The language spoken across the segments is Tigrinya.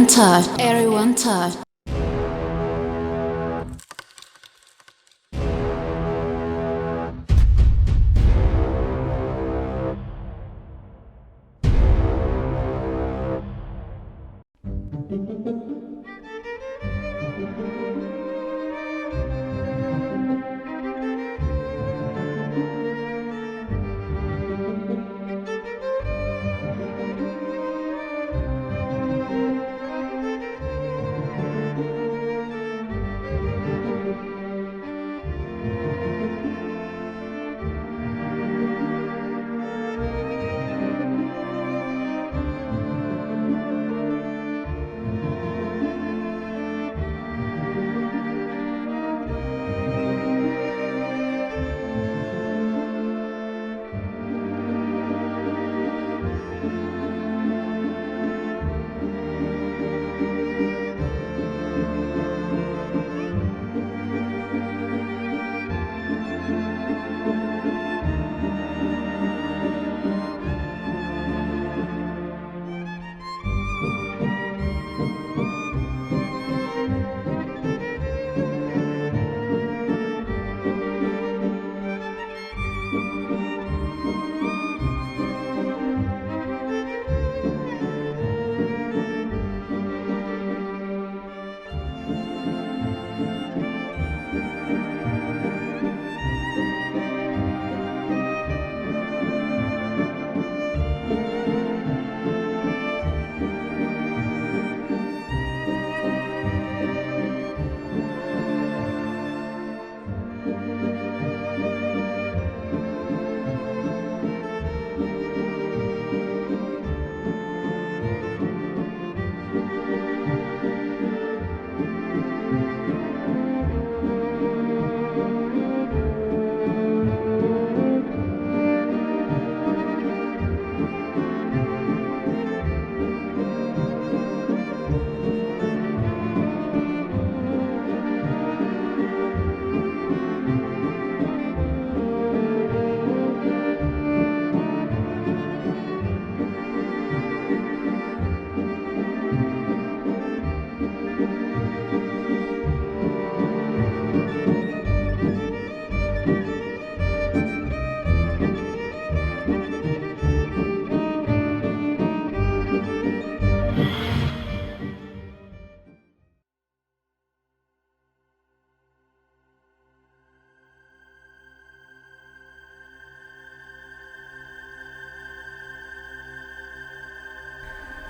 Touch. Everyone touch.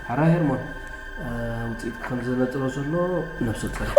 ሓራ ሄርሞን፣ ውፅኢት ከም ዘነጥሮ ዘሎ ነብሰ ጸር።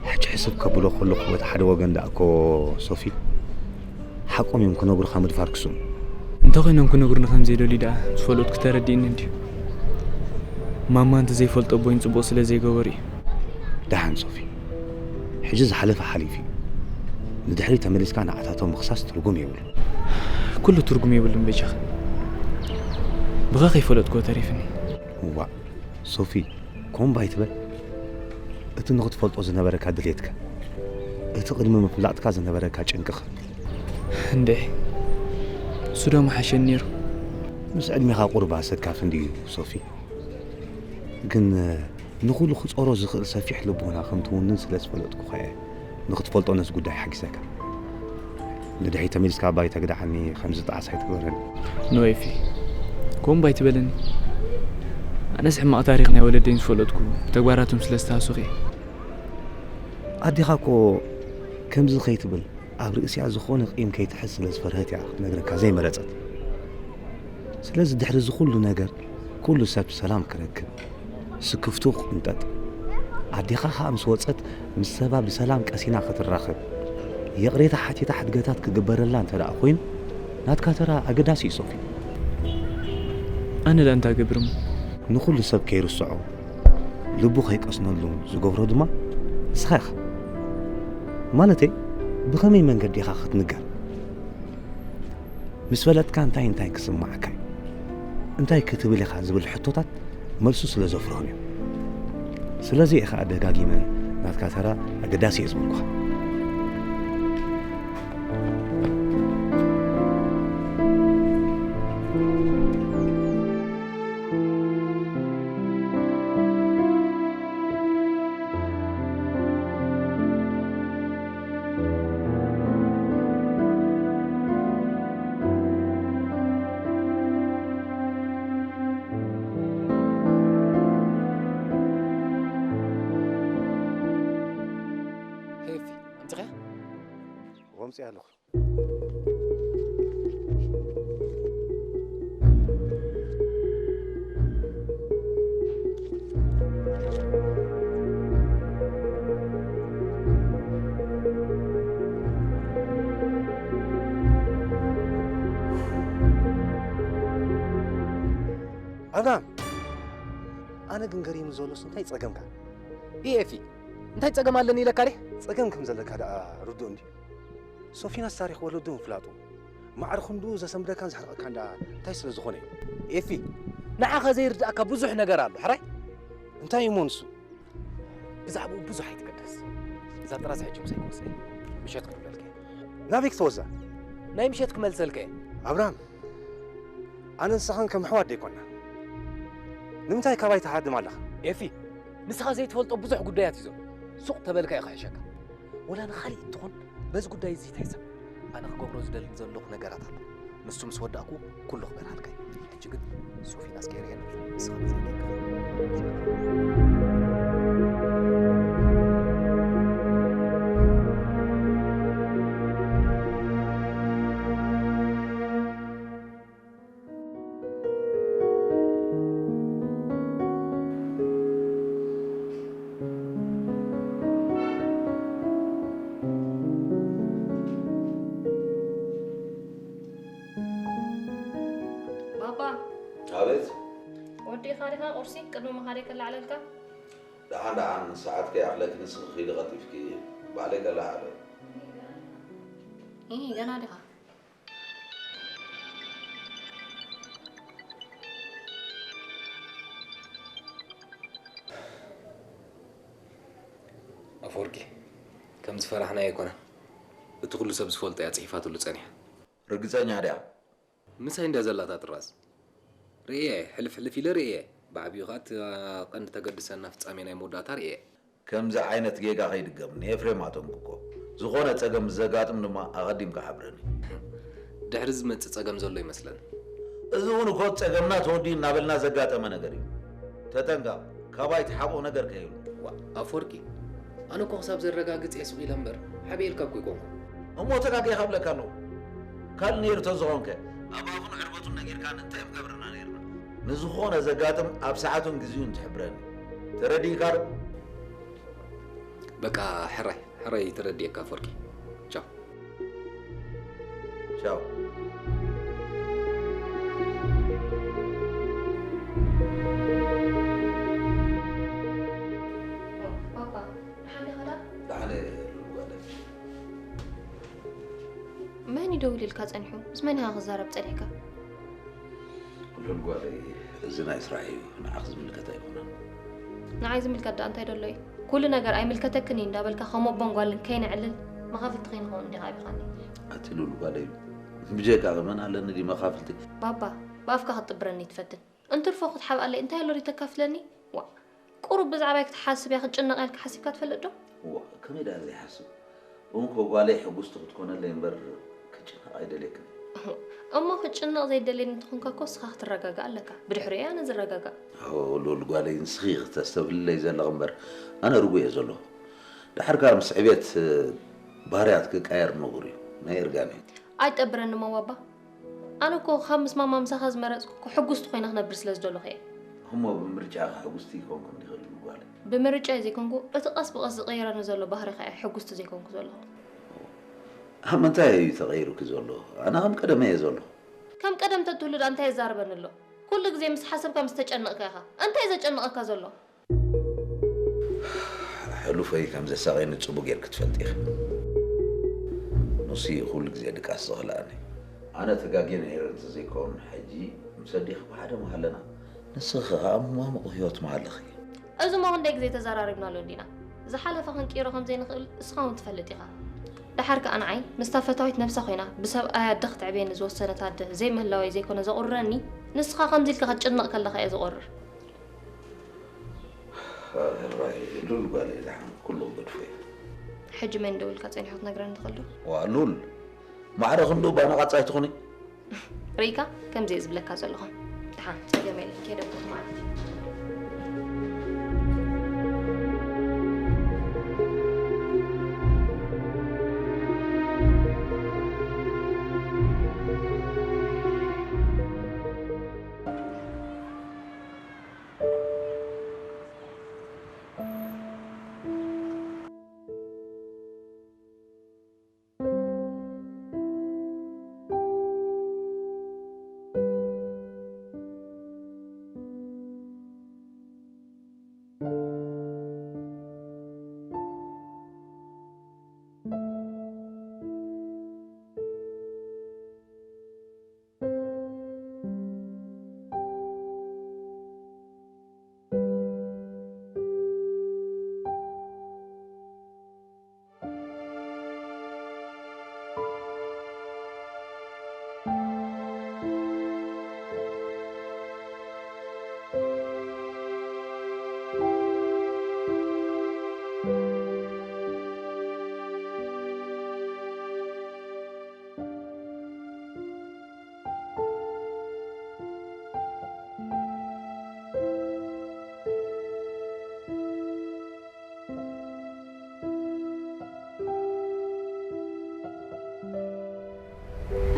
ሕጂ ሕስብ ከብሎ ከለኹ በቲ ሓደ ወገን ደኣ እኮ ሶፊ፣ ሓቆም እዮም ክነግሩኻ ምድፋር ክስእኑ። እንተኾይኖም ክነግሩኒ ከም ዘይደልዩ ደኣ ዝፈለጥኩ ተረዲእኒ እንድዩ። ማማ እንተ ዘይፈልጦ ኣቦይን ጽቡቕ ስለ ዘይገበሩ እዩ። ደሓን ሶፊ፣ ሕጂ ዝሓለፈ ሓሊፉ እዩ። ንድሕሪት ተመሊስካ ንዓታቶም ምኽሳስ ትርጉም የብሉን። ኩሉ ትርጉም የብሉን በጃኻ። ብኻ ከይፈለጥኩዎ ተሪፍኒ። እዋእ ሶፊ፣ ኮምባ ኣይትበል። እቲ ንኽትፈልጦ ዝነበረካ ድሌትካ፣ እቲ ቅድሚ ምፍላጥካ ዝነበረካ ጭንቅኻ። እንዴ፣ እሱ ዶ ምሓሸኒ ነይሩ? ምስ ዕድሜኻ ቁሩብ ኣሰካፊ እንድዩ ሶፊ። ግን ንኹሉ ክጾሮ ዝኽእል ሰፊሕ ልቦና ከም ትውንን ስለ ዝፈለጥኩኻ እየ ንኽትፈልጦ ነዚ ጉዳይ ሓጊዘካ። ንድሕሪት ተመሊስካ ኣባይ ተግድሓኒ፣ ከምዚ ጣዕሳ ኣይትግበረኒ። ኖ ኤፊ፣ ከምኡ ባይትበለኒ። ኣነስ ሕማቕ ታሪኽ ናይ ወለደይን ዝፈለጥኩ፣ ብተግባራቶም ስለ ዝተሃሰኹ እየ። ኣዴኻ እኮ ከምዚ ከይትብል፣ ኣብ ርእሲኣ ዝኾነ ቂም ከይትሕዝ ስለ ዝፈርሀት እያ ክትነግረካ ዘይመረጸት። ስለዚ ድሕሪ እዚ ኩሉ ነገር፣ ኩሉ ሰብ ሰላም ክረክብ፣ ስክፍቱ ክቕንጠጥ፣ ኣዴኻ ኸኣ ምስ ወጸት ምስ ሰባ ብሰላም ቀሲና ክትራኸብ፣ ይቕሬታ ሓቲታ ሕድገታት ክግበረላ እንተ ደኣ ኮይኑ፣ ናትካ ተራ ኣገዳሲ እዩ ሶፊ። ኣነ ደኣ እንታይ እገብር እሞ? ንኹሉ ሰብ ከይርስዖ፣ ልቡ ከይቀስነሉ ዝገብሮ ድማ ንስኻ ኢኻ። ማለተይ፣ ብኸመይ መንገዲ ኢኻ ክትንገር? ምስ ፈለጥካ እንታይ እንታይ ክስምዓካ እዩ? እንታይ ክትብል ኢኻ ዝብል ሕቶታት መልሱ ስለ ዘፍርሆም እዮም። ስለዚ እየ ኸኣ ደጋጊመ ናትካ ተራ ኣገዳሲ እየ ዝበልኩኻ። ሄፊ፣ ኣምጺኻ? ወምጺኣ ኣለኹ። ኣብርሃም፣ ኣነ ግን ገሪሙ ዘሎስ እንታይ ጸገምካ? ኢኤፊ፣ እንታይ ጸገም ኣለኒ ኢለካ ድየ? ጸገም ከም ዘለካ ደኣ ርዱእ እንድዩ። ሶፊናስ ታሪኽ ወለዱ ምፍላጡ፣ ማዕረ ክንድኡ ዘሰንብደካን ዘሕርቐካን ደኣ እንታይ ስለ ዝኾነ እዩ? ኤፊ፣ ንዓኻ ዘይርድኣካ ብዙሕ ነገር ኣሎ፣ ሕራይ? እንታይ እዩሞ ንሱ? ብዛዕባኡ ብዙሕ ኣይትገደስ። እዛ ጥራዝ ሕጂ ምሳይ ክወስደ እዩ። ምሸት ክምለልከ። ናበይ ክትወዛ? ናይ ምሸት ክመልሰልከ። ኣብርሃም፣ ኣነ ንስኻን ከም ኣሕዋት ደይኮና። ንምንታይ ካባይ ትሃድም ኣለኻ? ኤፊ፣ ንስኻ ዘይትፈልጦ ብዙሕ ጉዳያት እዩ ዘሎ። ሱቕ ተበልካ እዩ ክሕሸካ። ወላ ንኻሊእ እትኾን በዚ ጉዳይ እዚ ይትሕሰብ። ኣነ ክገብሮ ዝደሊ ዘለኹ ነገራት ኣሎ። ንሱ ምስ ወዳእኩ ኩሉ ክበርሃልካ እዩ። ሕጂ ግን ሶፊናስ ከይርእየና ንስኻ ብዘይጌርካ። ባባ፣ ኣቤት። ወዲእኻ ዲኻ ቁርሲ ቅድሚ ምኻደይ ከለዓዕለልካ? ደሓን ደሓን፣ ሰዓት ከይኣኽለኪ ንስኺ ኺዲ ቀልጢፍኪ ባዕለይ ከለዓዕሎ። ኢ፣ ገና ዲኻ? ኣፈወርቂ፣ ከም ዝፈራሕናዮ ኣይኮነን። እቲ ኩሉ ሰብ ዝፈልጦ እያ ጽሒፋትሉ ጸኒሓ። ርግጸኛ ድያ? ምሳይ እንድያ ዘላ እታ ጥራዝ። ርእየ፣ ሕልፍ ሕልፍ ኢለ ርእየ። ብዓቢኡ ኸኣ እቲ ቀንዲ ተገድሰና ፍጻሜ ናይ መወዳእታ ርእየ። ከምዚ ዓይነት ጌጋ ከይድገም ንኤፍሬም ኣጠንቅቆ። ዝኾነ ጸገም ምስ ዘጋጥም ድማ ኣቐዲምካ ሓብረኒ። ድሕሪ ዝመጽእ ጸገም ዘሎ ይመስለኒ። እዚ እውን እኮ ጸገምና ተወዲኡ እናበልና ዘጋጠመ ነገር እዩ። ተጠንቀቕ፣ ካባይ ትሓብኦ ነገር ከይህሉ። ዋ፣ ኣፈወርቂ፣ ኣነ እኮ ክሳብ ዘረጋግጽ እየ ስቕ ኢለ እምበር፣ ሓቢኤልካ እኮ ኣይኮንኩን። እሞ ተጋጊኻ እብለካ ኣለኹ። ካልእ ነይሩ ተዝኾንከ፣ ኣብ ኣፉን ዕርበቱን ነጊርካኒ እንታይ ምገበርና ነይርና? ንዝኾነ ዘጋጥም ኣብ ሰዓቱን ግዜኡን ትሕብረኒ። ተረዲእካ ዶ? በቃ ሕራይ፣ ሕራይ ተረዲኤካ ኣፈወርቂ። ቻው። ቻው። ባባ፣ ደሓን ዲኻ ደኣ? ደሓን እየ ሉሉ ጓለይ። መን እዩ ደዊሉልካ ጸኒሑ? ምስ መን ኢኻ ክዛረብ ጸኒሕካ? ሉል ጓለይ፣ እዚ ናይ ስራሕ እዩ፣ ንዓኺ ዝምልከት ኣይኮነን። ንዓይ ዝምልከት ደኣ እንታይ ደሎ እዩ? ኩሉ ነገር ኣይምልከተክን እዩ እንዳበልካ ከም ኣቦን ጓልን ከይነዕልል መኻፍልቲ ከይንኸውን እንዲኻ ኣቢኻኒ። ኣቲ ሉል ጓለይ፣ ብጀካኺ መን ኣለኒ ድዩ መኻፍልቲ? ባባ፣ ብኣፍካ ክትጥብረኒ ትፈትን። እንትርፎ ክትሓብኣለይ እንታይ ኣሎ ድዩ ተካፍለኒ? ዋ፣ ቁሩብ ብዛዕባይ ክትሓስብ እያ ክትጭነቕ ኢልካ ሓሲብካ ትፈልጥ ዶ? ዋ፣ ከመይ ደኣ ዘይሓስብ? እውን እኮ ጓለይ ሕጉስቲ ክትኮነለይ እምበር ክጭነቕ ኣይደልየክን። እሞ ክጭነቕ ዘይደልየኒ እንተኾንካ እኮ ንስኻ ክትረጋጋእ ኣለካ። ብድሕሪኡ ኣነ ዝረጋጋእ። ኦ፣ ሉል ጓለይ፣ ንስኺ ክተስተብህልለይ ዘለኺ እምበር፣ ኣነ ርጉእ እየ ዘለኹ። ደሓር ከኣ ምስ ዕቤት፣ እ፣ ባህርያት ክቃየር ንቡር እዩ። ናይ እርጋን እዩ። ኣይጠብረኒ ማዋባ። ኣነ እኮ ካብ ምስ ማማ ምሳኻ ዝመረጽኩ እኮ ሕጉስቲ ኮይነ ክነብር ስለ ዝደለኹ እየ። እሞ ብምርጫኺ ሕጉስቲ ኣይኮንኩን ዲኺ ሉል ጓለይ? ብምርጫይ ዘይኮንኩ፣ እቲ ቀስ ብቐስ ዝቕየረኒ ዘሎ ባህሪኻ እየ ሕጉስቲ ዘይኮንኩ ዘለኹ። ኣብ ምንታይ እዩ ተቐይሩኪ ዘሎ? ኣነ ከም ቀደመ እየ ዘለኹ። ከም ቀደም ተትህሉ ዳ እንታይ የዛርበኒ ኣሎ? ኩሉ ግዜ ምስ ሓሰብካ ምስ ተጨነቕካ ኢኻ። እንታይ ዘጨንቐካ ዘሎ? ሕሉፈይ ከም ዘሳቐየኒ ጽቡቕ ጌርኪ ትፈልጢ ኢኺ። ንሱ እዩ ኩሉ ግዜ ድቃስ ዝኽልኣኒ። ኣነ ተጋግየ ነይረ እንተዘይከውን፣ ሕጂ ምስ ኣዴኺ ብሓደ ምሃለና፣ ንስኺ ኸኣ ኣብ መማሙቕ ህይወት ምሃለኺ። እዚ እሞ ክንደይ ግዜ ተዘራሪብናሉ እንዲና። ዝሓለፈ ክንቅይሮ ከም ዘይንኽእል እስኻ እውን ትፈልጥ ኢኻ። ደሓር ከኣ ንዓይ ምስታ ፈታዊት ነብሳ ኮይና ብሰብኣይ ኣደ ክትዕብየኒ ዝወሰነት ኣደ ዘይምህላወይ ዘይኮነ ዘቑርረኒ፣ ንስኻ ከምዚ ኢልካ ክትጭነቕ ከለኻ እየ ዝቖርር። ሉል ጓለይ፣ ደሓን ኩሉ ክገድፎ እዩ። ሕጂ መን ደው ኢልካ ጸኒሑ ክትነግረኒ ትኽእል ዶ? ዋ ሉል፣ ማዕረ ክንድኡ ባነቓጻ ኣይትኹኒ። ርኢካ? ከምዚ እየ ዝብለካ ዘለኹ። ደሓን ጸገም የለን፣ ከይደ ማለት እዩ።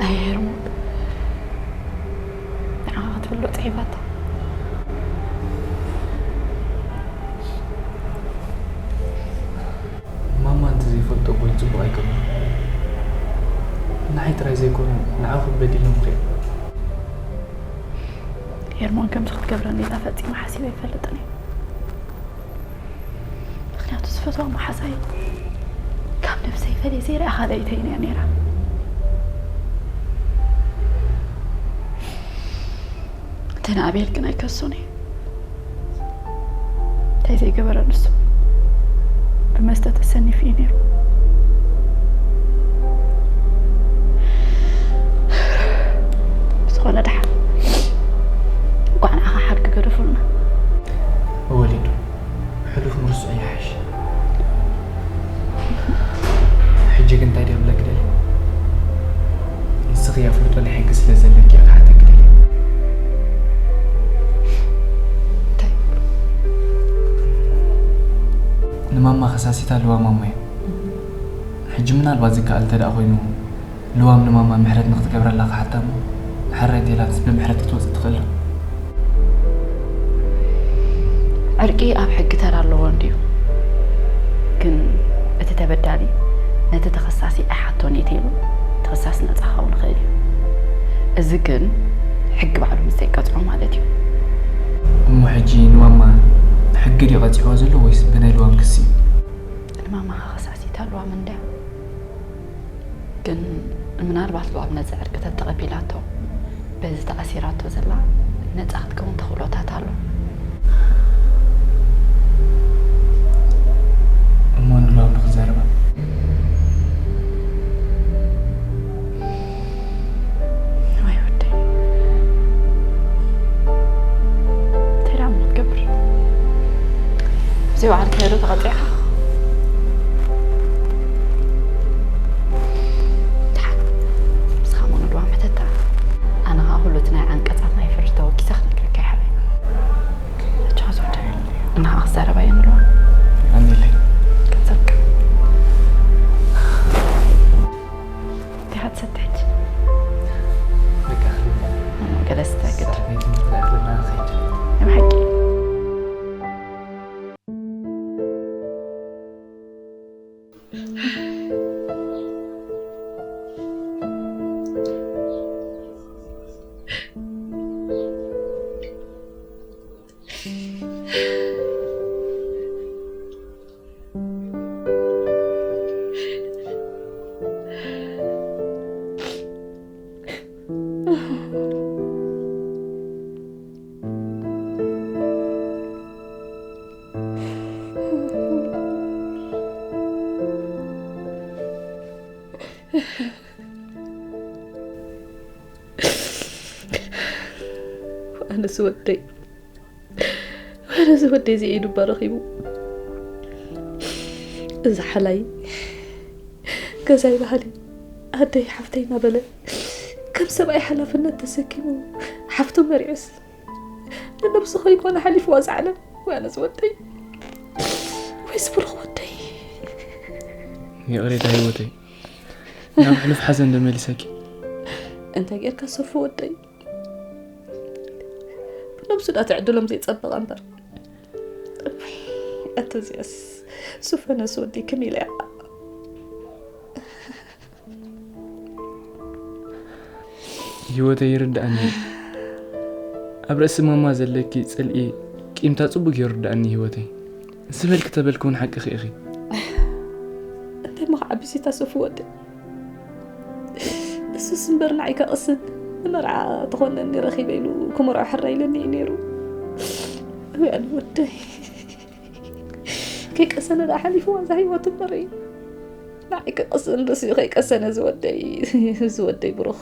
ኣየ ሄርሞን፣ ንዓኻ ክትብሎ ጽሒፋታ። ማማ እንተዘይፈልጦ ጎል ጽቡቕ ኣይገብሮን። ንዓይ ጥራይ ዘይኮነ፣ ንዓኹም በዲሎም ኸ? ሄርሞን ከምዚ ክትገብረኒ ኢላ ፈጺመ ሓሲበ ኣይፈልጥን እየ። ምኽንያቱ ዝፈትዋ መሓዛይ ካብ ነብሰይ ፈለየ ዘይረኣ ካልኣይተይን እያ ነይራ። እንተ ንኣቤል ግን ኣይከሶን እየ። እንታይ ዘይገበረ ንሱ? ብመስተ ተሰኒፉ እዩ ነይሩ። ብዝኾነ ደሓን እንኳዕ ንዓኻ ሓድጊ ገደፉልና። እወ ሊዱ፣ ሕሉፍ ምርሱዕ ይሓይሽ። ሕጂ ግን እንታይ ድየ ክብለኪ ደልየ? ንስኺ ኣፍልጦ ናይ ሕጊ ስለ ዘለኪ እየ ክሓተኪ ደልየ። እንታይ? ንማማ ከሳሲታ ልዋም ኣሞ እየ። ሕጂ ምናልባት ዝከኣል እንተ ደኣ ኮይኑ፣ ልዋም ንማማ ምሕረት ንኽትገብረላ ክሓታ እሞ፣ ሕራይ እንተኢላትስ ብምሕረት ክትወጽእ ትኽእል ዶ? ዕርቂ ኣብ ሕጊ ተራ ኣለዎ እንድዩ። ግን እቲ ተበዳሊ ነቲ ተኸሳሲ ኣይሓቶን እየ ተይሉ፣ እቲ ተኸሳሲ ነጻ ክኸውን ይኽእል እዩ። እዚ ግን ሕጊ ባዕሉ ምስ ዘይቀጽዖ ማለት እዩ። እሞ ሕጂ ንማማ ሕጊ ድዩ ቀጺዕዋ ዘሎ ወይስ ብናይ ልዋም ክሲ እዩ? ንማማ ከኸሳሲታ ልዋም እንድያ። ግን ምናልባት ልዋም ነዚ ዕርቂ ተተቐቢላቶ፣ በዚ ተኣሲራቶ ዘላ ነጻ ክትከውን ተኽእሎታት ኣሎ። እሞ ንልዋም ዶ ክዛረባ? ወይ ወደይ። እንታይ ደኣ እሞ ክትገብር? ብዘይ ባዕልካ ዶ ተቐጺዕካ? ደሓን። ክትዛረባ እየ ንብለዋ። ኣሜለይ። ገንዘብካ። ዲኻ ትሰቲ ሕጂ? በቃ፣ ገለ ስተ ግድ። ሰዓት ናይ ትምህርቲ ኣለና፣ ንኸይድ። ናይ ብሓቂ። ኣነስ ወደይ ኣነስ ወደይ እዚ ኢዱ እባ ረኺቡ፣ እዚ ሓላይ ገዛይ ባህሊ ኣደይ ሓፍተይ እናበለ ከም ሰብኣይ ሓላፍነት ተሰኪሙ ሓፍቱ መሪዑስ ንነብሱ ከይኮነ ሓሊፍዋ እዚ ዓለም። ወይ ኣነስ ወደይ ወይስ ብሩኽ ወደይ። ይቕሬታ ህይወተይ፣ ናብ ሕሉፍ ሓዘን ዶ መሊሰኪ? እንታይ ጌርካ ሰፉ ወደይ? ብነብሱ ዳ ትዕድሎም ዘይጸበቐ እምበር። ኣንተ እዚኣስ ሱፈነስ ወዲ ክም ኢለ እያ። ህይወተይ ይርድኣኒ። ኣብ ርእሲ ማማ ዘለኪ ጽልኢ ቂምታ ጽቡቅ ይርድኣኒ ህይወተይ። ዝበልኪ ተበልኪ እውን ሓቅኺ ኢኺ። እንታይ እሞ ክዓብሲታ ሰፉ ወደይ። እሱስ እምበር ንዓይ ከቕስን ንመርዓ ተኾነኒ ረኺበ ኢሉ ክመርዖ ሕራይ ኢለኒ እዩ ነይሩ። እውያን ወደይ። ከይቀሰነ ደኣ ሓሊፍዋ እዛ ህይወት እምበር እዩ። ንዓይ ከቕስን ርእሲኡ ከይቀሰነ ዝወደይ፣ ዝወደይ ብሩኽ።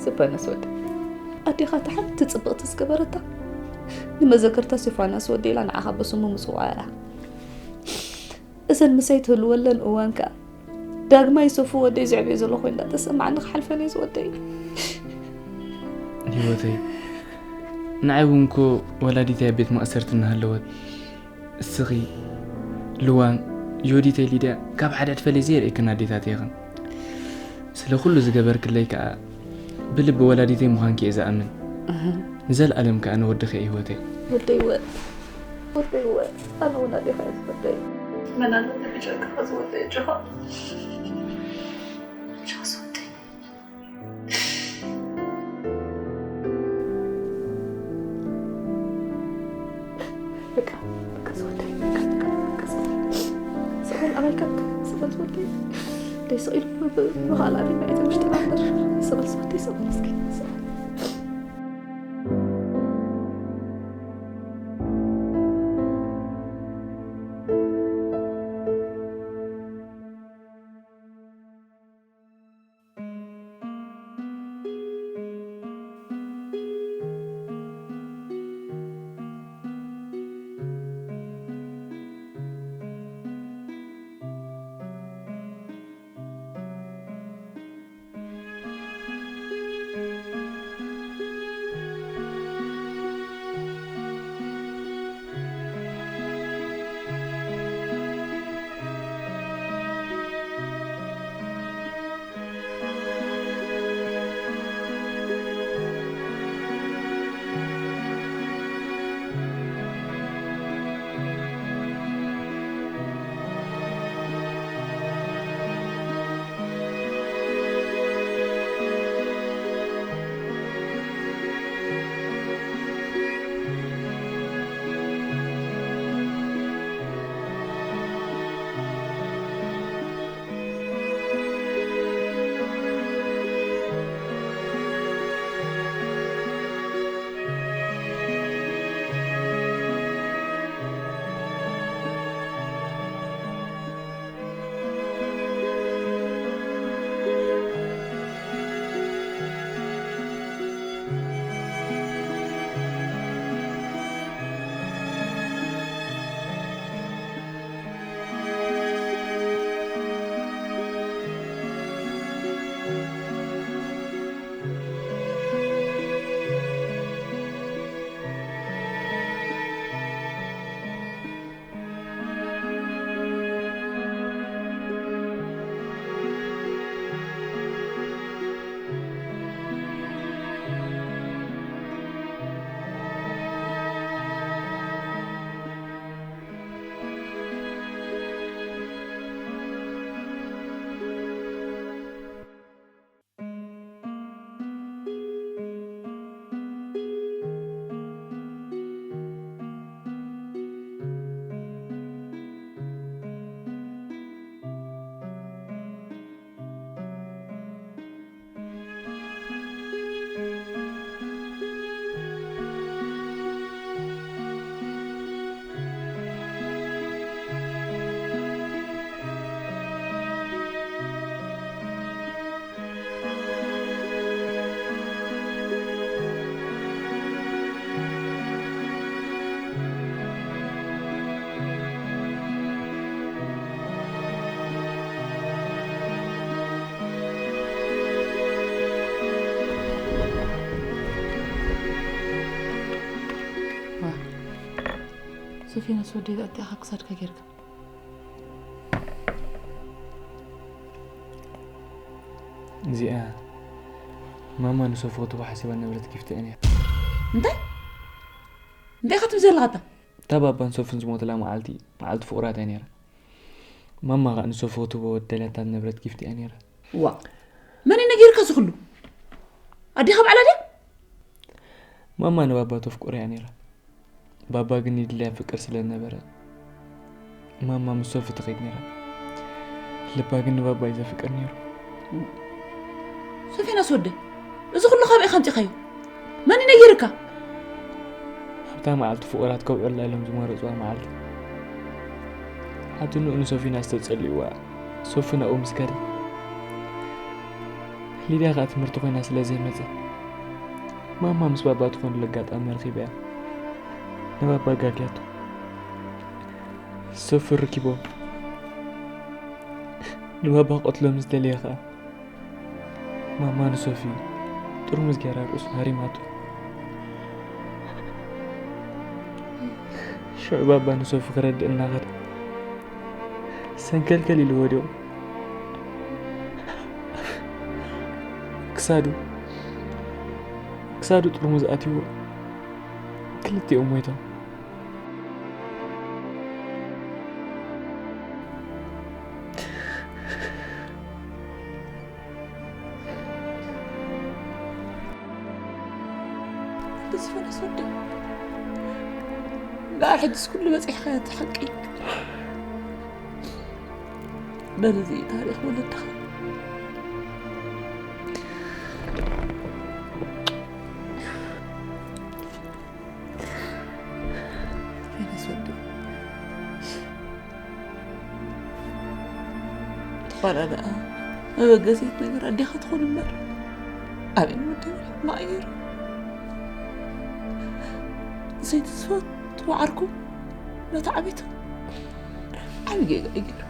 ስፈነስ ወደይ፣ ኣዴኻ እታ ሓንቲ ጽብቕቲ ዝገበረታ ንመዘከርታ ሶፋናስ ወደይ ኢላ ንዓኻ በስሙ ምጽዋዓ እያ። እዘን ምሰይ ትህልወለን እዋን ከኣ ዳግማይ ሶፉ ወደይ ዘዕብዮ ዘሎ ኮይኑ እንዳተሰማዓኒ ክሓልፈን እየ ዝወደይ። ህይወተይ፣ ንዓይ እውን እኮ ወላዲተይ ኣብ ቤት ማእሰርቲ እናሃለወት እስኺ፣ ልዋም፣ ዮዲተይ ሊድያ ካብ ሓዳድ ፈለይ ዘይርእየክን ኣዴታተይ ኢኽን። ስለ ኩሉ ዝገበርክለይ ከኣ ብልቢ ወላዲተይ ምዃንኪ እየ ዝኣምን። ንዘለኣለም ከኣ ንወድኺ እየ ህይወተይ። ወደይወ፣ ወደይወ፣ ኣነ እውን ኣዴኻ እየ ዝወደይ። መን ኣሎ ብጨንቅኻ ዝወደይ ኣጆኻ። ኣጆኻ ዝወደይ። በቃ፣ በቃ ዝወደይ፣ በቃ፣ በቃ፣ በቃ ዝወደይ። ስቕ በል ኣባይካ፣ ስቕ በል ዝወደይ። ደይ ስቕ ኢሉ ብ-፣ ብ-፣ ብኻልእ ኣቢልና እቶም ውሽጥና እምበር፣ ስቕ በል ዝወደይ፣ ስቕ በል እስኪ፣ ስቕ በል። ፊኖስ ወደይ፣ ኣዲኣ ካብ ክሳድካ ጌርካ። እዚኣ ማማ ንሶፊ ክትቦ ሓሲባ ንብረት ጊፍቲ እያ ነይራ። እንታይ እንታይ ኢኻ ትብል ዘለኻ? እታ እታ ባባን ሶፍን ዝሞትላ መዓልቲ፣ መዓልቲ ፍቑራት እያ ነይራ። ማማ ኸኣ ንሶፊ ክትቦ ወደላታ ንብረት ጊፍቲ እያ ነይራ። ዋ፣ መን እዩ ነጊርካ እዚ ኩሉ? ኣዴኻ ባዕላ ድያ? ማማ ንባባ ተፍቅሮ እያ ነይራ። ባባ ግን ይድልያ ፍቅር ስለ ነበረ፣ ማማ ምስ ሶፊ ትኸይድ ነይራ። ልባ ግን ንባባ እዩ ዘፍቅር ነይሩ። ሶፊናስ ወደይ፣ እዚ ኩሉ ካበይ ኢኻ ኣምጺኻዮ? መን እዩ ነጊርካ? ኣብታ መዓልቲ ፍቑራት ከብዕላ ኢሎም ዝመረጽዋ መዓልቲ፣ ሓትንኡ ንሶፊናስ ተጸሊእዋ፣ ሶፊ ናብኡ ምስ ከደ፣ ሊድያ ከኣ ትምህርቲ ኮይና ስለ ዘይመጸት፣ ማማ ምስ ባባ ትኾነሉ ኣጋጣሚ ረኺባ እያ ንባባ ኣጋግያቶ። ሶፊ ርኪቦም ንባባ ክቐትሎ ምስ ደለየ ከኣ፣ ማማ ንሶፊ ጥርሙዝ ገይራ ርእሱ ሃሪማቶ። ሽዑ ባባ ንሶፊ ክረድእ እናኸደ ሰንከልከል ኢሉ ወዲቑ። ክሳዱ ክሳዱ ጥርሙዝ ኣትይዎ ክልቲኦም ሞይቶም። ተስፋ ነስወደ። ደኣ ሕጅስ ኩሉ በጺሕካዮ እቲ ሓቂ። በል፣ እዚ ታሪኽ ወለድኻ። ፌነስ ወዲ፣ ዋላ ደኣ መበገሲት ነገር ኣዴኻ ትኹን እምበር፣ ኣበይ ወዲ መቐየር። ሰይቲ ዝፈትዎ ዓርኩ ነታ ዓቢቱ ዓቢ ጌጋ እዩ ገይሩ።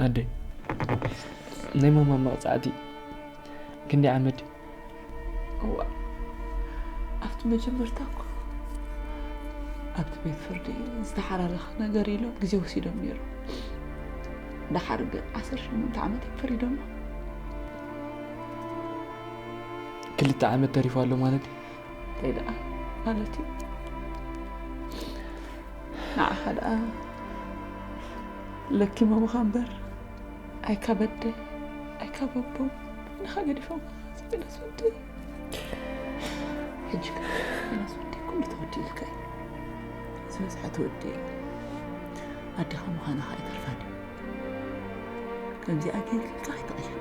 ኣደይ፣ ናይ ማማ መቕጻዕቲ ክንደይ ዓመት እዩ? እዋ፣ ኣብቲ መጀመርታ እኮ ኣብቲ ቤት ፍርዲ ዝተሓላለኸ ነገር ኢሎም ግዜ ወሲዶም ነይሮም። ደሓር ግን ዓሰርተ ሸሞንተ ዓመት እዮም ፈሪዶማ። ክልተ ዓመት ተሪፉ ኣሎ ማለት እዩ? እንታይ ደኣ ማለት እዩ? ንዓኻ ደኣ ለኪሞምኻ እምበር፣ ኣይካ በደ፣ ኣይካ በቦ፣ ንኻ ገዲፎም። ስቢናስ ወዲ። ሕጂ ከ፣ ስቢናስ ወዲ፣ ኩሉ ተወዲኡልካ እዩ። ዝበዝሐ ተወዲኡ። ኣዴኻ ምዃንኻ ኣይተርፋን እዩ። ከምዚኣ ጌርካ ከይትቕየር።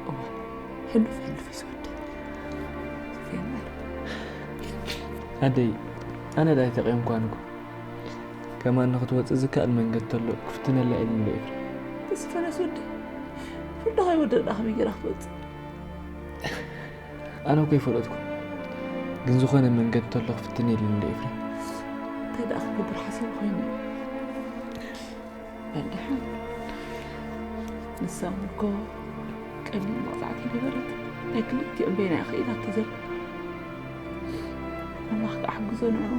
እዋን ሕሉፍ ሕሉፍ እዩ ዝወድእ። ዝፌን ማለት። ኣደይ፣ ኣነ ዳ ኣይተቐየምኳን እኮ። ከማን ንኽትወጽእ ዝከኣል መንገዲ ተሎ ክፍትነላ ኢለ እንዶ ኤፍሬም። ተስፋ ነስወዲ። ፍርድኻ ይወደድ ደኣ ከመይ ጌራ ክትወጽእ? ኣነ እኮ ይፈለጥኩ። ግን ዝኾነ መንገዲ ተሎ ክፍትን ኢለ እንዶ ኤፍሬም። እንታይ ደኣ ክገብር ሓሲቡ ኮይኑ? በል ደሓን። ንሳ እውን እኮ ቀሊል መቕጻዕቲ ኣይነበረት። ናይ ክልቲኦም በይና እያ ክኢላቶ ዘላ። ኣምላኽ ከኣ ሓግዞ ንዕኡ።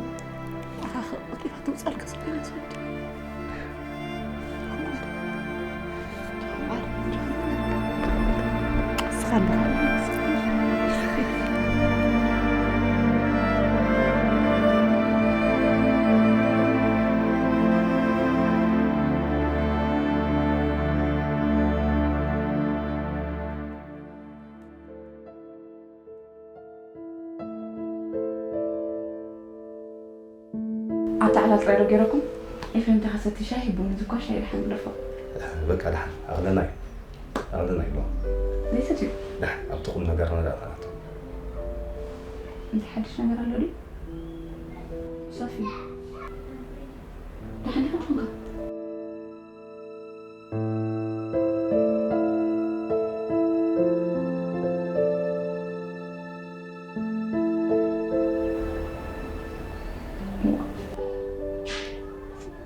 ንዓኻ ከኣ ቀልጢፋ ትውጻልካ ስለ ዝወድ። ንስኻ ኣለኻ። ኣብቲ ዓራት ጥራይ ዶ ገይረኩም? ኤፍሬም፣ ተኸሰቲ ሻሂ ቡን ዝኳ ሻሂ ደሓን ግደፎ። በቃ ደሓን፣ ኣኽለና እዩ። ኣኽለና እዩ። ዘይሰትዩ? ደሓን፣ ኣብቲ ቁም ነገር ንረኣና ናቶ። እንታይ ሓድሽ ነገር ኣሎ ድዩ? ሶፊ፣ ደሓን ዲኻ ኮንካ?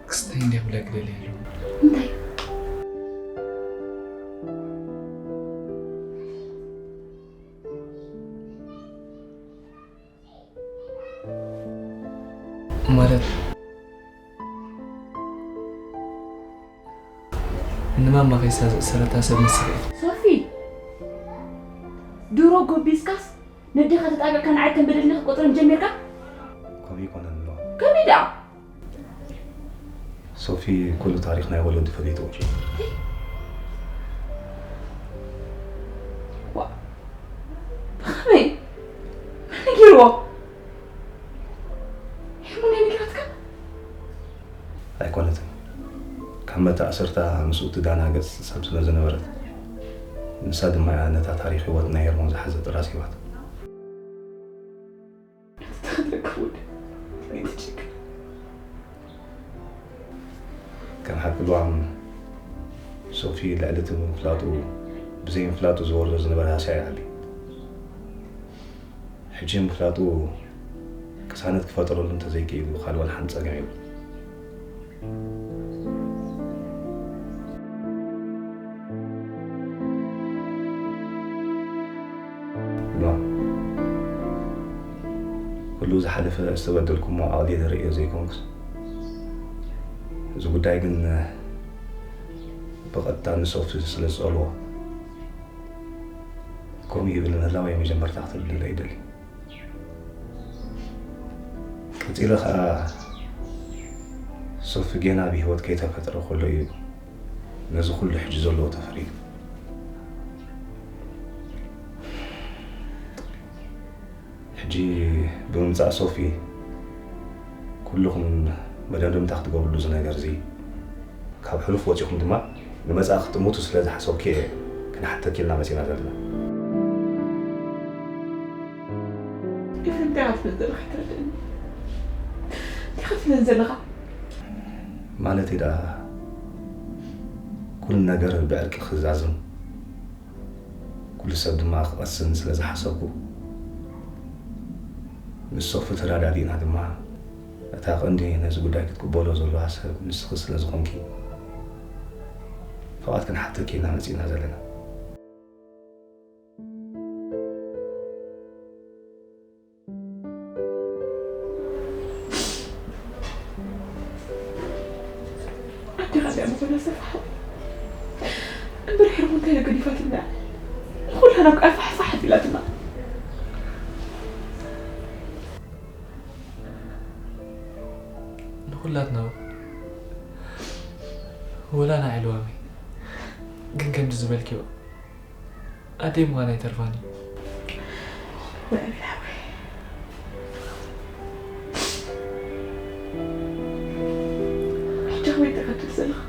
ክስታይ እንዲያ ክብለክ ደልየ ኣለኹ። እንታይ? ማለት ንማማ ከይሳ ዝእሰረታ ሰብ ንስኺ ኢኺ። ሶፊ፣ ድሮ ጎቢዝካስ ነዴኻ ተጣቢቕካ ንዓይ ከም በደልኒ ክትቆጽረን ጀሚርካ? ከምኡ ኣይኮነን እሞ። ከመይ ደኣ? ሶፊ ኩሉ ታሪኽ ናይ ወለዲ ፈሊጥዎ። ዋ፣ ብኸመይ? መን ነጊርዎ? ሄርሞን እያ ነጊራትካ? ኣይኮነትን። ካብ መተኣስርታ ምስኡ ትዳናገጽ ሰብ ስለ ዝነበረት፣ ንሳ ድማ እያ ነታ ታሪኽ ህይወት ናይ ሄርሞን ዝሓዘት ጥራዝ ሂባቶ። ክትረክብ ወደ ትጭክን። ከም ሓቂ ልዋም ሶፊ ልዕሊ እቲ ምፍላጡ ብዘይ ምፍላጡ ዝወርዶ ዝነበረ ሃስያ ይዓቢ። ሕጂ ምፍላጡ ቅሳነት ክፈጥረሉ እንተዘይክኢሉ ካልእ ዋላ ሓንቲ ጸገም የብሉን። ኖ፣ ኩሉ ዝሓለፈ ዝተበደልኩሞ ኣቕሊለ ርእዮ ዘይኮንኩስ፣ እዚ ጉዳይ ግን ብቐጥታ ንሶፊ ስለ ዝጸልዎ፣ ከምኡ ይብል ምህላወይ መጀመርታ ክትብልለ ይደሊ። ቀጺለ ኸኣ ሶፊ ጌና ብህይወት ከይተፈጥረ ከሎ እዩ ነዚ ኩሉ ሕጂ ዘለዎ ተፈሪዱ። ሕጂ ብምምጻእ ሶፊ ኩልኹም መደምደምታ ክትገብርሉ እዚ ነገር እዚ ካብ ሕሉፍ ወጺኹም ድማ ንመጻኢ ክትጥምቱ ስለ ዝሓሰብኩ እየ ክንሓተኪ ኢልና መጺና ዘለና። ኤፍሬም፣ እንታይ ኢኻ ትብለን ዘለኻ ኣይተረድእን። እንታይ ኢኻ ትብለን ዘለኻ? ማለተይ ደኣ ኩሉ ነገር ብዕርቂ ክዛዝም ኩሉ ሰብ ድማ ክቐስን ስለ ዝሓሰብኩ፣ ምስ ሶፊ ተረዳዲእና ድማ፣ እታ ቀንዲ ነዚ ጉዳይ ክትቅበሎ ዘለዋ ሰብ ንስኺ ስለ ዝኾንኪ፣ ፍቓድ ክንሓተኪ ኢና መጺእና ዘለና። ኣዴኻ እዚኣ መኾና ሰፍሓ እምበር፣ ሄርሞን እንታይ ገዲፋትና? ንኹላና ኣብ ቃልፋ ሓፋሓት ኢላትና። ንኹላትና ወላ ንዓይ ልዋመይ። ግን ከምዚ ዝበልክዮ ኣደይ ምዃን ኣይተርፋን እዩ። ውዕል ሓወይ። ሕጂ ከመይ ትቐትል ዘለኻ?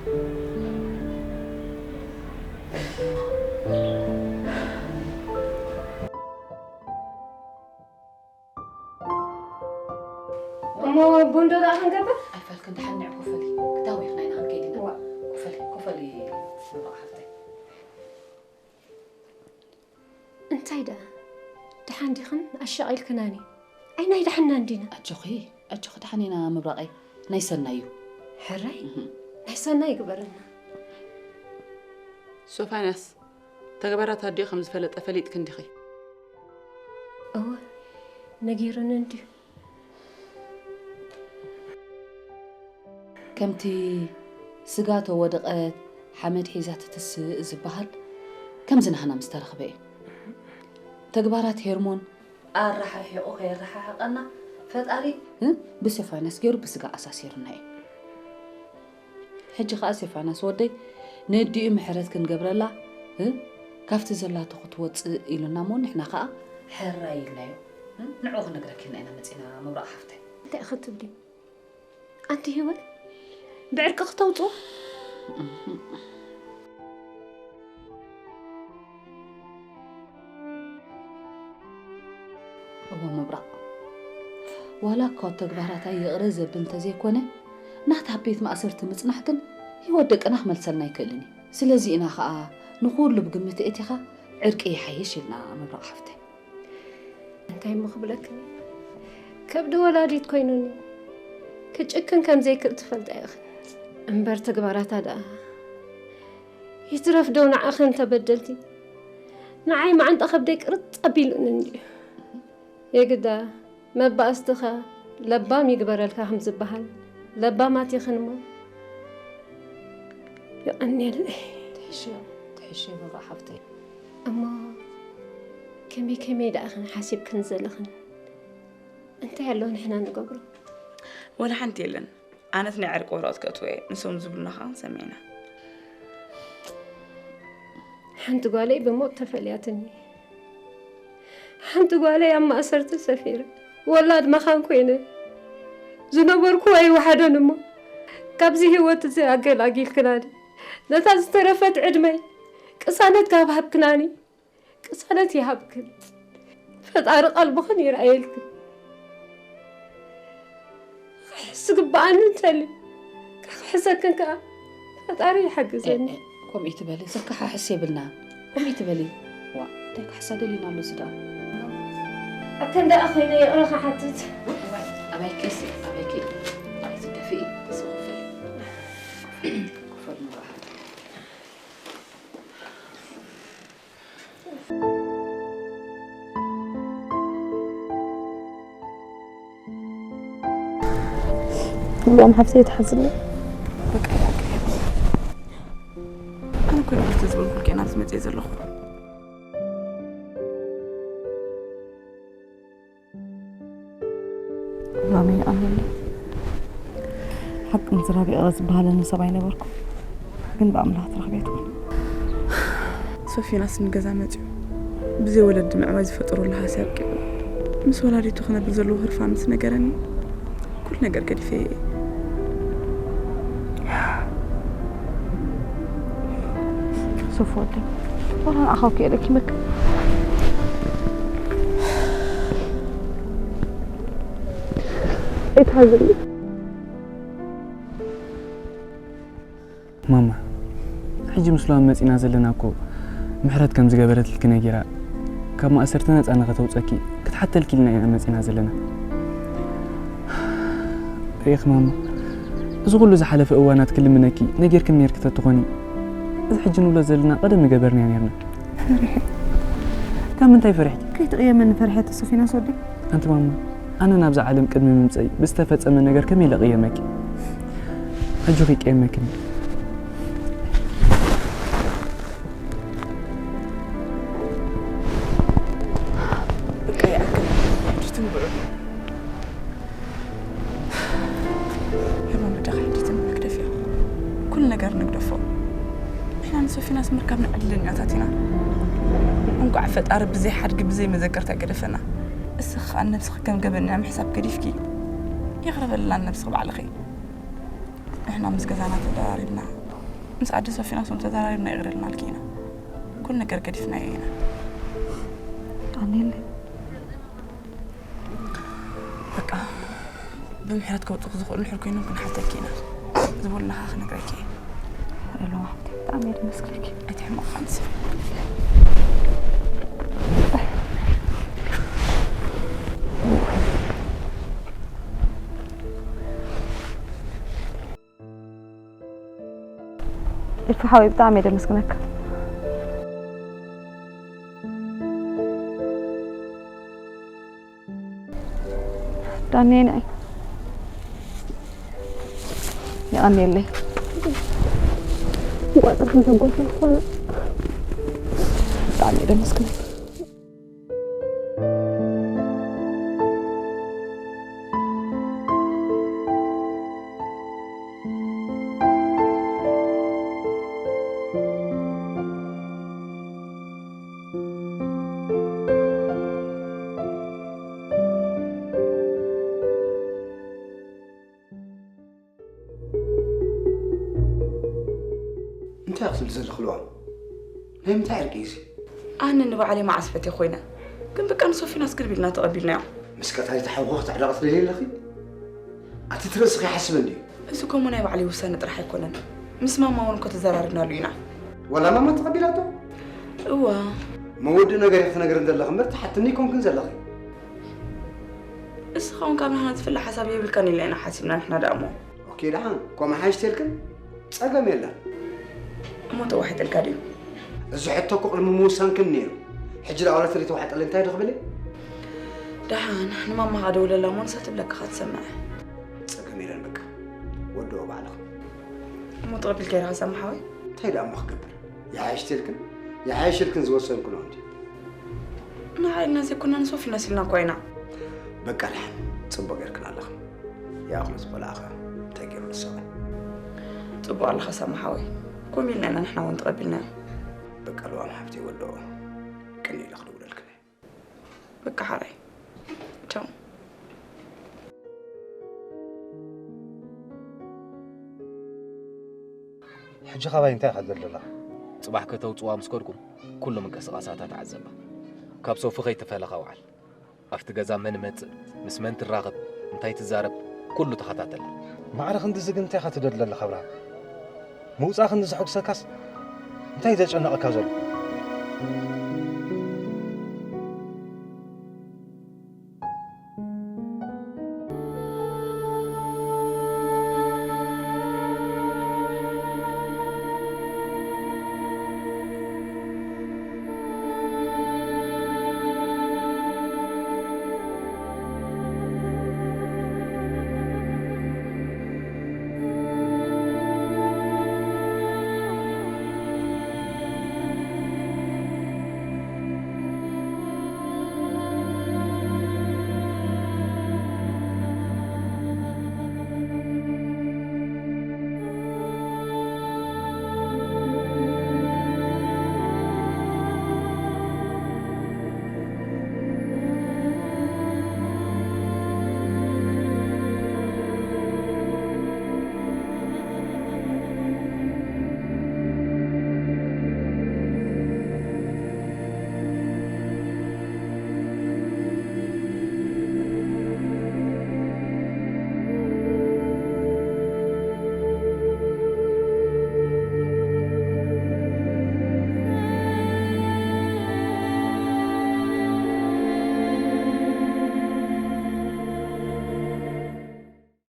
እሞ ቡን ዶ ደኣ ክንገብር? ኣይፋልክን፣ ደሓን ንዕ ኮፈሊ። ክታወይ ኢኽና ኢና ክንከይድ ኢና። ዋ። ኮፈሊ፣ ኮፈሊ፣ መብራቕ ሓፍተይ። እንታይ ደኣ? ደሓን ዲኽን? ኣሻቒልክናኒ። ኣይ ናይ ደሓንና እንዲና። ኣጆኺ፣ ኣጆኺ፣ ደሓን ኢና መብራቐይ። ናይ ሰናይ እዩ። ሕራይ? እህ። ናይ ሰናይ ይግበረና። ሶፋንያስ፣ ተግባራት ኣዲኡ ከም ዝፈለጠ ፈሊጥክን ዲኺ? እወ፣ ነጊሩኒ እንድዩ። ከምቲ ስጋ ተወደቐት ሓመድ ሒዛ ትትስእ ዝበሃል፣ ከምዚ ናህና ምስ ተረኽበ እዩ። ተግባራት ሄርሞን ኣረሓሒቑ ከየረሓሕቐና ፈጣሪ፣ እ፣ ብሴፋንያስ ገይሩ ብስጋ ኣሳሲሩና እዩ። ሕጂ ኸኣ ሴፋንያስ ወደይ ነዲኡ ምሕረት ክንገብረላ፣ እ፣ ካብቲ ዘላቶ ክትወጽእ ኢሉና እሞ ንሕና ኸኣ ሕራይ ኢልናዮ። እ፣ ንዕኡ ክንነግረኪ ኢልና ኢና መጺና መብራቕ ሓፍተይ። እንታይ ኢኺ ትብሊ? ኣንቲ ህይወት ብዕርቂ ክተውጽኦ? እወ ምብራቕ፣ ዋላ እኳ ኣብ ተግባራታ ይቕረ ዘብል እንተዘይኮነ፣ ናታ ኣብ ቤት ማእሰርቲ ምጽናሕ ግን ህይወት ደቅና ክመልሰልና ኣይክእልን እዩ። ስለዚ ኢና ኸኣ ንኹሉ ብግምት ኣእቲኻ ዕርቂ ይሓይሽ ኢልና ምብራቕ ሓፍተይ። እንታይ እሞ ክብለክን እዩ? ከብዲ ወላዲት ኮይኑኒ። ክጭክን ከም ዘይክእል ትፈልጣ ኢኽን። እምበር ተግባራታ ደኣ ይትረፍ ዶ ንዓኽን ተበደልቲ፣ ንዓይ መዓንጣ ከብደይ ቅርጽ ኣቢሉኒ እንድዩ። የግዳ መባእስትኻ ለባም ይግበረልካ ከም ዝበሃል ለባማት ኢኽን እሞ። የቐንየለይ። ትሕሽዮ ትሕሽዮ መብራእ ሓፍተይ። እሞ ከመይ ከመይ ደኣ ኢኽን ሓሲብክን ዘለኽን? እንታይ ኣሎ ንሕና ንገብሮ? ወላ ሓንቲ የለን። ኣነት ናይ ዕርቂ ወረቐት ከእትዎ እየ፣ ንሶም ዝብሉና ከዓ ክንሰምዕ ኢና። ሓንቲ ጓለይ ብሞት ተፈልያትኒ። ሓንቲ ጓለይ ኣብ ማእሰርቲ ሰፊረ፣ ወላድ መኻን ኮይነ ዝነበርኩ ኣይወሓደን እሞ፣ ካብዚ ህይወት እዚ ኣገላጊልክናኒ። ነታ ዝተረፈት ዕድመይ ቅሳነት ካብ ሃብክናኒ፣ ቅሳነት ይሃብክን። ፈጣሪ ቀልብኽን ይርኣየልክን። ክሕስ ዝግብኣኒ እንተልዩ፣ ክሕሰክን ከኣ ፈጣሪ ይሓግዘኒ። ከምኡ ትበሊ፣ ዘከሓሕስ የብልና። ከምኡ ትበሊ። ዋ፣ እንታይ ክሕሳ ደሊና ኣሎ እዚ ደኣ? ኣብ ክንደኣ ኮይነ ይቕረ ክሓትት። ኣባይ ኬሲ፣ ኣባይ ኬ-፣ ኣባይ ትደፍኢ፣ እዚ ክፈል። ክፈል መብራህቲ። እዋም ሓፍተይ ትሓዝኒ። በቃ ይኣክል። ኣነ እኮ ንክልተ ዝበልኩልኪ ኢና ኣብዚ መፅየ ዘለኹ። ማሚ ይቐንየለይ። ሓቂ ምዝራብ ይቕረ ዝበሃለኒ ሰብ ኣይነበርኩ፣ ግን ብኣምላኽ ትረኽብያ ትኾን። ሶፊናስ ንገዛ መፂኡ ብዘይ ወለዲ ምዕባይ ዝፈጠረሉ ሃስያ ኣብቂዑ፣ ምስ ወላዲቱ ክነብር ዘለዎ ህርፋን ምስ ነገረኒ፣ ኩሉ ነገር ገዲፈ እየ። ሶፊ ወደይ፣ ዋላ ንዓኻ እኮ እየ ለኪመካ። ኣይትሓዝኒ። ማማ፣ ሕጂ ምስ ሉዋም መጺና ዘለና እኮ ምሕረት ከም ዝገበረትልኪ ነጊራ፣ ካብ ማእሰርቲ ነጻ ንኸተውጸኪ ክትሓተልኪ ኢልና ኢና መጺና ዘለና። ርኢኺ ማማ፣ እዚ ኩሉ ዝሓለፈ እዋናት ክልምነኪ ነጊርክኒ ነይርኪ ተትኾኒ፣ እዚ ሕጂ ንብሎ ዘለና ቀደም ምገበርናዮ ነይርና። ፈሪሐ። ካብ ምንታይ ፈሪሕኪ? ከይትቕየመኒ ፈሪሐ ተሶፊናስ ወደይ። ኣንቲ ማማ፣ ኣነ ናብዛ ዓለም ቅድሚ ምምጸይ ብዝተፈጸመ ነገር ከመይ ኢለ ቅየመኪ? ኣጆኺ ይቀየመክኒ። በቃ ይኣክል። ሕጂ ትንብዑ። ሕማም ኣደኻ ሕጂ ትንብዑ ክደፍዮ። ኩሉ ነገር ንግደፎ። ንሕና ንሶፊናስ ምርካብና ዕድለኛታት ኢና። እንቋዕ ፈጣሪ ብዘይ ሓድጊ ብዘይ መዘከርታ ገደፈና። እስኺ ኸኣ ነብስኺ ከም ገበነኛ ምሕሳብ ገዲፍኪ ይቕረ በልላ ንነብስኺ ባዕልኺ። ንሕና ምስ ገዛና ተደራሪብና፣ ምስ ኣደ ሶፊናስ እውን ተደራሪብና ይቕረ ኢልናልኪ ኢና። ኩሉ ነገር ገዲፍናዮ ኢና። የቐንየለይ። በቃ ብምሕረት ከውፅኹ ዝኽእሉ እንድሕር ኮይኖም ክንሓተኪ ኢና። ዝበሉና ኸዓ ክነግረኪ እየ። ሄሎ ሓፍተይ፣ ብጣዕሚ እየ ዘመስግነኪ። ኣይትሕመቒ ኣንቲ። ኤፊ ሓወይ ብጣዕሚ እየ ዘመስግነካ። ዳንኤል፣ የቐንየለይ። እንቋዕ ጥርሑ ተጓሰ ዝኾነ። ብጣዕሚ እየ ዘመስግነካ። እንታይ ክትብል ዘለኺ ልዋም? ናይ ምንታይ ዕርቂ እዩ እዚ? ኣነ ንባዕለይ መዓስ ፈትየ ኮይነ፣ ግን በቃ ንሶፊናስ ግልብ ኢልና ተቐቢልናዮ። ምስ ቀታሊት ሓውኺ ክትዕረቒ ትደልዪ ኣለኺ? ኣቲ እቲ ርእስኺ ይሓስብ እንድዩ። እዚ እኮ እሞ ናይ ባዕለይ ውሳነ ጥራሕ ኣይኮነን፣ ምስ ማማ እውን እኮ ተዘራሪብናሉ ኢና። ዋላ ማማ ተቐቢላቶ? እዋ። መወድእ ነገር ኢኺ ትነግርኒ ዘለኺ እምበር ትሓትኒ ኣይኮንክን ዘለኺ። እስኻ እውን ካብ ንሕና ዝፍለ ሓሳብ የብልካን ኢልና ኢና ሓሲብና ንሕና ደኣ እሞ። ኦኬ ደሓን፣ ከምኡ ሓይሽ ተልክን ጸገም የለን። እሞ ተዋሒጠልካ ድዩ? እዚ ሕቶ እኮ ቅድሚ ምውሳንክን ነይሩ። ሕጂ ደኣ ዋላ ተዘይተዋሕጠለይ እንታይ ዶ ክብል እየ? ደሓን ንማማኻ ደውለላ እሞ ንሳ ትብለካ ክትሰምዐ። ጸገም የለን በቃ ወደኦ ባዕልኻ። እሞ ተቐቢልካ ኢኻ ሳሚ ሓወይ? እንታይ ደኣ እሞ ክገብር? ይሓይሽ ተልክን ይሓይሽ ኢልክን ዝወሰንክንኦ እንዲ። ንዓ ኢልና ዘይኮና ንሶፊ ነሲልና እኳ ኢና። በቃ ደሓን ጽቡቕ ጌርክን ኣለኽን። ይኣኽሎ ዝቆልዓ ኸ እንታይ ገይሩ ንሰብኣይ? ጽቡቕ ኣለኻ ሳሚ ሓወይ። ከምኡ ኢልና ኢና ንሕና እውን ተቐቢልናዮ። በቃ ልዋም ሓብተይ ወደኦ ቅኒ ኢለ ክድውለልክን እየ። በቃ ሓራይ ቻው። ሕጂ ካባይ እንታይ ኢኻ ትደሊ ዘለኻ? ጽባሕ ከተውጽዋ ምስ ከድኩም ኩሉ ምንቅስቓሳታ ተዓዘባ። ካብ ሶፊ ከይትፈለኻ ውዓል። ኣብቲ ገዛ መን ይመጽእ፣ ምስ መን ትራኸብ፣ እንታይ ትዛረብ፣ ኩሉ ተኸታተላ። ማዕረ ክንድዚ ግን እንታይ ኢኻ ትደሊ ዘለኻ ኣብርሃም? ምውጻእ ክንድዚ ዘሐጉሰካስ እንታይ እዩ ዘጨንቐካ ዘሎ?